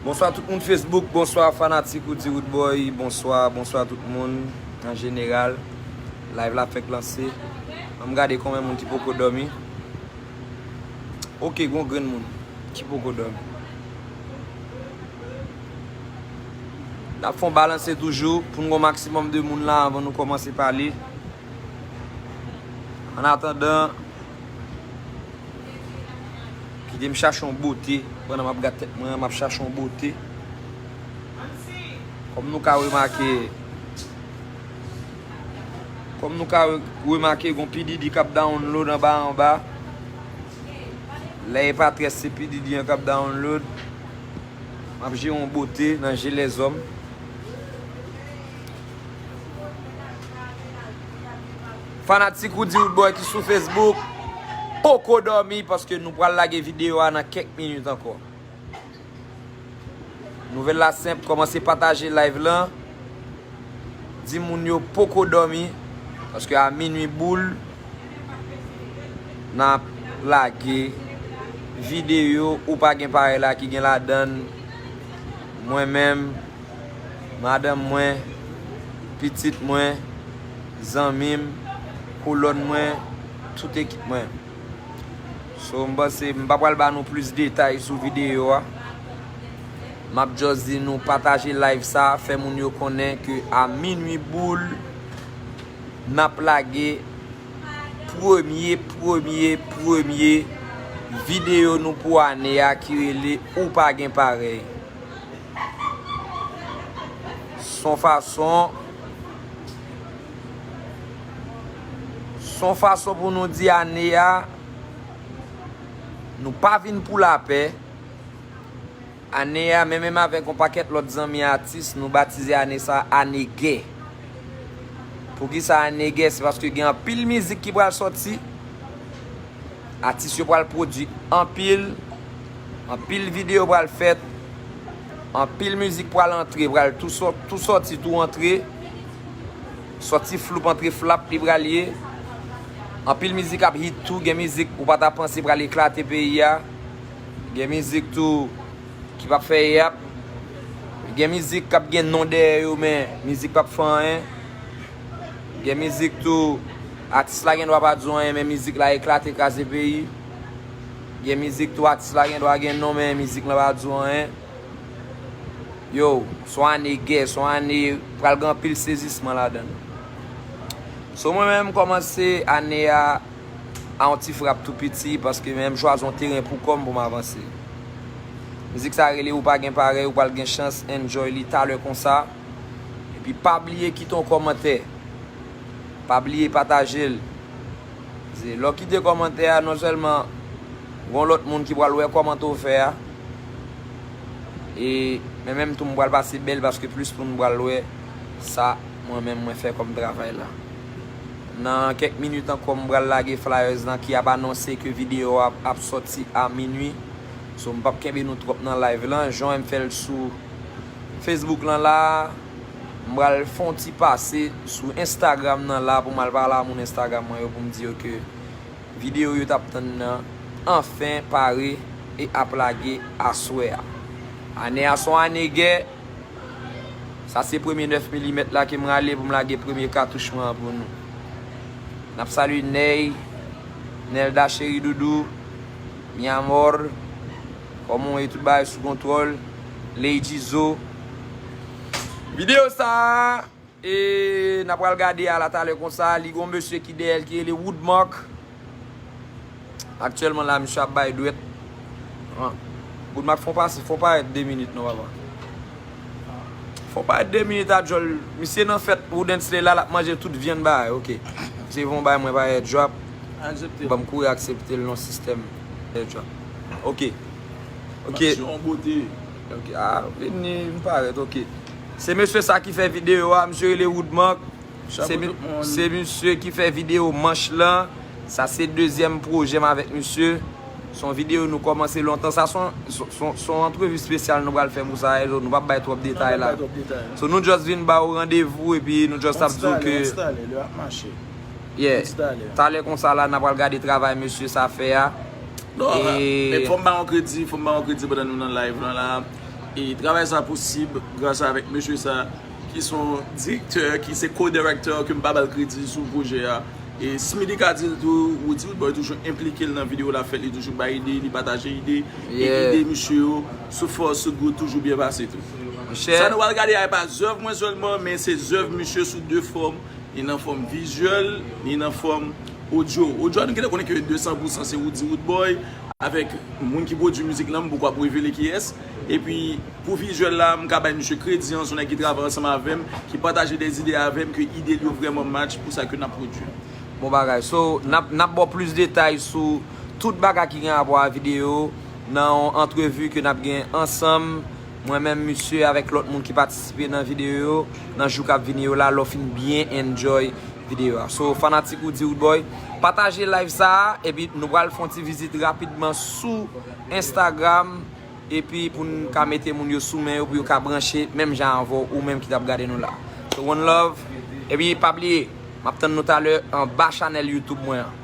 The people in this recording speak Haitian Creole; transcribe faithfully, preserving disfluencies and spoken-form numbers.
Bonswa tout moun Facebook, bonswa fanatik Roody Roodboy, bonswa, bonswa tout moun an jeneral. Live la fèk lanse. Ann gade konbyen moun ki poko dòmi. Ok, gon grenn moun ki poko dòmi. N ap fè yon balanse toujou pou n gon maksimòm de moun la anvan nou kòmanse pale. An atandan, kite m chache yon bote. Pandan m ap gad tèt mwen, m ap chache yon bote. Kòm nou ka remake, kòm nou ka re- remake, gon P Diddy k ap download anba anba. Lè e pa trè se P Diddy an k ap download. M ap jere yon bote nan je lèzòm. Fanatik Roody Roodboy ki sou Facebook, poko dòmi paske nou pral lage videyo a nan kèk minit ankò. Nouvèl la senp, kòmanse pataje live lan. Di moun yo poko dòmi, paske a minui boul, n ap lage videyo Ou Pa Gen Parèy la ki gen ladann mwen menm, madanm mwen, pitit mwen, zanmi m, kolòn mwen, tout ekip mwen. So, m panse m pa pral ba nou plis detay sou videyo a. M ap just di nou pataje live sa, fè moun yo konnen ke a minui boul, n ap lage premye, premye, premye videyo nou pou ane a ki rele Ou Pa Gen Parèy. S on fason, s on fason pou nou di ane a, nou pa vin pou lapè. Ane a, menm menm avèk yon pakèt lòt zanmi atis, nou batize ane sa ane gè. Poukisa ane gè? Se paske gen anpil mizik ki pral sòti. Atis yo pral pwodui anpil, anpil videyo pral fèt, anpil mizik pral antre, pral tou sò- tou sòti, tou antre. Sòti floup antre flap li pral ye. Anpil mizik ap hit tou, gen mizik ou pa ta panse pral eklate peyi a. Gen mizik tou ki p ap fè yap. Gen mizik k ap gen non dèyè yo, men mizik p ap fè anyen. Gen mizik tou, atis la gen dwa pa di w anyen, men mizik la eklate, kraze peyi. Gen mizik tou, atis la gen dwa gen non, men mizik la pa di w anyen. Yo, s on ane gè, s on ane pral gen anpil sezisman ladan l. So, mwen menm, m kòmanse ane a a yon ti frap tou piti, paske men m chwazi yon teren pou kò m pou m avanse. Mizik sa rele Ou Pa Gen Parèy, ou pral gen chans enjoy li talè konsa. Epi pa bliye kite yon kòmantè. Pa bliye pataje l. Se lè w kite kòmantè a, non sèlman gon lòt moun ki pral wè kòmantè w fè a, e men menm tou m pral pase bèl paske plis moun pral wè sa mwen menm mwen fè kòm travay la. Nan kèk minit ankò, m pral lage flyers lan ki ap anonse ke videyo a ap sòti a minui. So, m p ap kenbe nou twòp nan live lan. Jan w wè m fè l sou Facebook lan la, m pral fè yon ti pase sou Instagram nan la pou m al pale a moun Instagram mwen yo pou m di yo ke videyo yo t ap tann nan anfen pare e ap lage aswè a. Ane a s on ane gè. Sa se premye nèf milimèt la ke m rale pou m lage premye katouch mwen an pou nou. N ap salye Nèy, Nelda cheri doudou, mi amor, kòman w ye, tout bagay sou kontwòl, Lady Zo. Videyo sa a, e, n ap pral gade a la talè konsa, li gon mesye ki dèyè l ki rele Woodmark. Aktyèlman la, misye ap bay dwèt. An. Woodmark, fè w pase, fè w parèt de minit non, papa. Fè w parèt de minit a djòl. Misye nan fèt Woodens li la, l ap manje tout vyann bagay, ok. Se yon bagay mwen parèt drop. Aksepte. Ban m kouri aksepte l non sistèm. Airdrop. Ok. Ok. Match yo an bote. Ok. Ah, vini, m parèt, ok. Se mesye sa ki fè videyo a, misye rele Woodmark. Se mi- se misye ki fè videyo manch lan. Sa se dezyèm pwojè m avèk misye. Se yon videyo nou kòmanse lontan. Sa se yon, se, se, se yon antrevi espesyal nou pral fè pou sa, e nou p ap bay twòp detay la. So, nou just vin ba w randevou epi nou just ap di w ke, yeah, talè konsa la, n a pral gade travay mesye sa fè a. Non, e men fò m ba yon kredi, fò m ba yon kredi pandan nou nan live lan la. E travay sa posib gras avèk mesye sa ki se yon direktè, ki se co-director, ke m pa ba l kredi sou pwojè a. E Smithy ka di l tou, Roody Roodboy toujou enplike l nan videyo l ap fè, li toujou bay ide, li pataje ide. E ide misye yo sou fòs, sou gout, toujou byen pase tou. Sa nou pral gade a, e pa zèv mwen sèlman, men se zèv misye sou de fòm. Li nan fòm vizyèl, li nan fòm odyo. Odyo a, nou gentan konnen ke de san pou san se Roody Roodboy, avèk moun ki pwodui mizik lan, m poko ap revele kiyès. Epi, pou vizyèl la, m ka bay misye kredi an, se yon nèg ki travay ansanm avè m, ki pataje de ide avè m, ke ide l yo vrèman match pou sa ke n ap pwodui. Bon bagay. So, n ap, n ap ba w plis detay sou tout bagay ki gen rapò a videyo nan yon antrevi ke n ap gen ansanm, mwen menm, misye, avèk lòt moun ki patisipe nan videyo yo, nan jou k ap vini yo la, lè w fin byen enjoy videyo a. So, fanatik Roody Roodboy, pataje live sa a, epi nou pral fè yon ti vizit rapidman sou Instagram, epi pou n ka mete moun yo sou men yo, pou yo ka branche menm jan avè w, ou menm ki t ap gade nou la. So, one love, epi pa bliye, m ap tann nou talè anba chanèl YouTube mwen an.